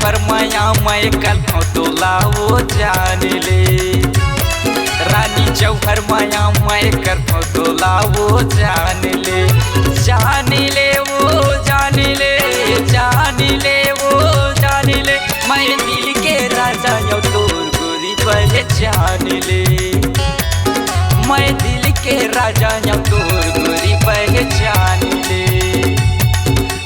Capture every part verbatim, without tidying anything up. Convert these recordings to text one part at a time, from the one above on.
जौहर माया मैं करथौं तोला वो जान ले। रानी जौहर माया मैं करथौं तोला वो जान ले। जान ले वो, जान ले, जान ले वो, जान ले। मैं दिल के राजा यौं तोर गोरी पहचान ले। मैं दिल के राजा यौं तोर गोरी पहचान ले।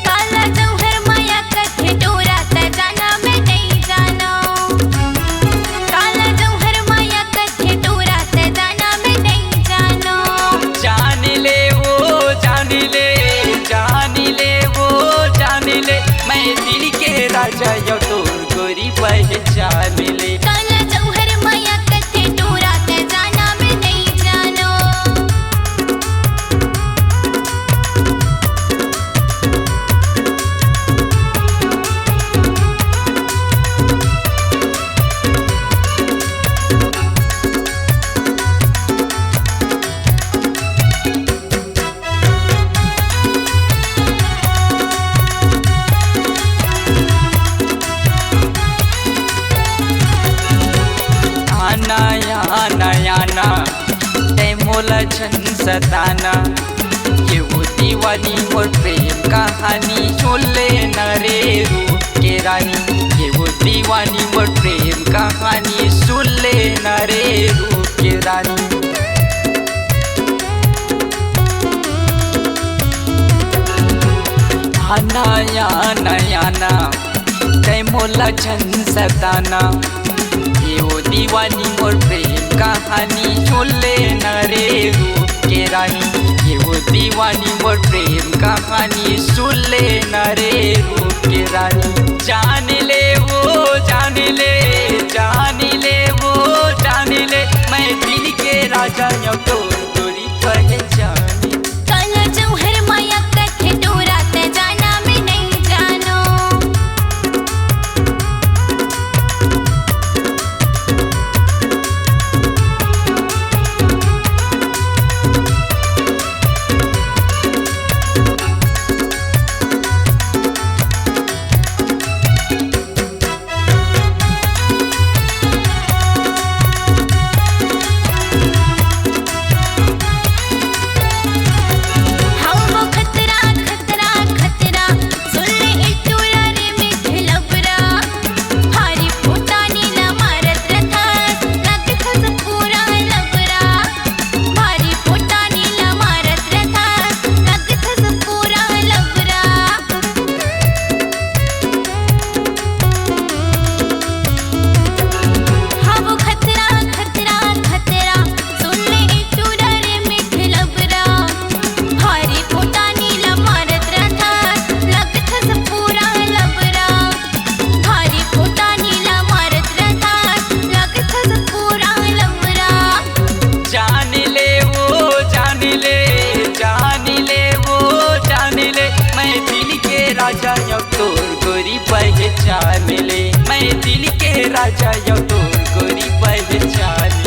काला जौहर माया कथे टोरा त जाना मैं नहीं जानो। काला जौहर माया कथे टोरा त जाना मैं नहीं जानो। जान ले वो, जान ले, जान ले वो, जान ले। मैं दिल के राजा यौं तोर गोरी पहचान ले। काला जौहर माया कथे टोरा त जाना मैं नहीं जानो। आना, आना, आना, तैं मोला झन सताना। ये वो दीवानी मोर प्रेम कहानी सुन ले न रे रूप के रानी। ये वो दीवानी मोर प्रेम कहानी सुन ले न रे रूप के रानी। आना, आना, आना, तैं मोला झन सताना। ये वो दीवानी मोर प्रेम कहानी सुन ले न रे रूप के रानी। ये वो दीवानी मोर प्रेम कहानी सुन ले न रे रूप के रानी। जान ले वो, जान ले, जान ले वो, जान ले। मैं दिल के राजा यौं तोर गोरी पहचान। काला जौहर माया कथे टोरा त जाना मैं नहीं जानो। जान ले वो, जान ले, जान ले वो, जान ले। मैं दिल के राजा यौं तोर गोरी पहचान ले। मैं दिल के राजा यौं तोर गोरी पहचान